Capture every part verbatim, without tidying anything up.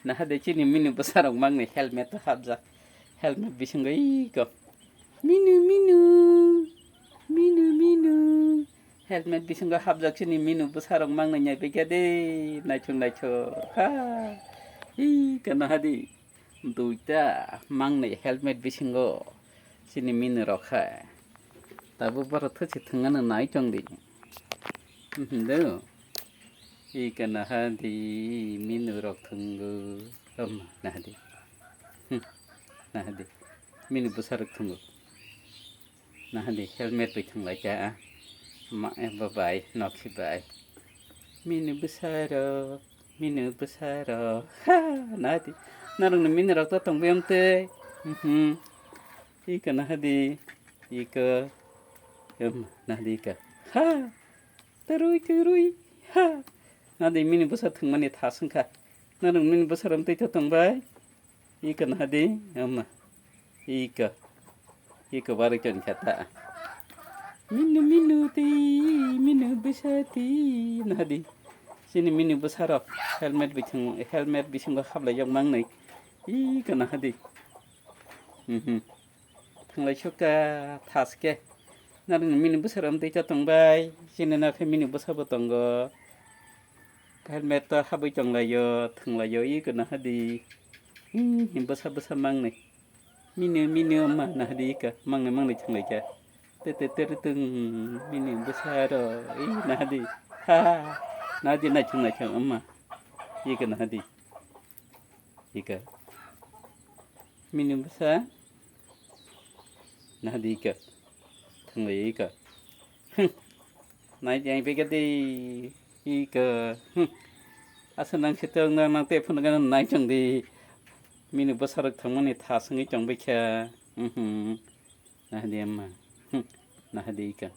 Naha de chini minu bwsarok mangni helmet o hapjak. Helmet bisingo iko. Minu, minu. Minu, minu. Helmet bisingo hapjak chini minu bwsarok mangni nyai pekya de. Naithok, naithok. Ha. Iko naha di. Duita mangni helmet bisingo chini minu rok hai. Tabuk borok thwsi thwngano nai tong di. Hindu. Ika naha di minu rok thwngo. Om, naha di. Hmm, naha di. Minu bwsa rok thwngo. Naha di helmet bai thwng lai kha. Ma, eh, babai, nokhi bai. Minu bwsa rok, minu bwsa rok. Ha, naha di. Narwkni minu rok to tong bai tei. Hmm. Ika naha di. Ika. Em, naha di ika. Ha. Twrwi, twrwi. Ha. Naha di minu bwsa thwngmani thas wngkha. Narwk minu bwsa rom tei to tong bai. Ika naha di. Em. Ika. Ika barwi tong kha ta. Minu, minu ti, minu bwsa ti. Naha di. Chini minu bwsa rok. Helmet bisingo, helmet bisingo hablai yok mangnai. Ika naha di. Mhm. Thwnglai sukha thaske. Narwkni mini bwsarok tei cha tongbai. Chini narwkhe mini bwsabo tongo. Helmet to habwi tonglaio, thwnglaio, iko nahadi. Hmm, bwsa bwsa mangnai. Mini, mini, ma nahadi ika. Mangnai, mangnai thwnglaikha. Te, te, te, ritung, mini bwsarok, i nahadi. Ha, nahadi naithok, naithok, ma. Iko nahadi. Ika. Mini bwsa. Nahadi ika. Thwnglai ika. Hmm. Nai jai bega di. Ika. Hmm. Asa nang se tong nang nang te phun nang nai chong di. Mini bwsarok thangmani tha sangwi chong bai kha. Mhm. Nahadi amma. Hmm. Nahadi ika.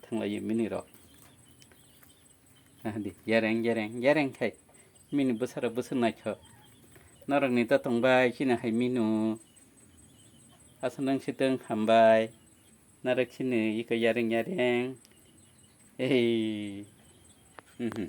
Thwnglai mini rok. Nahadi, yareng, yareng, yareng khai. Mini bwsarok bwswk naithok. Norokni to tongbai, chini hai minu. Aswk nang sitwng hambai. Norok chini iko yareng, yareng. Ei. Mhm.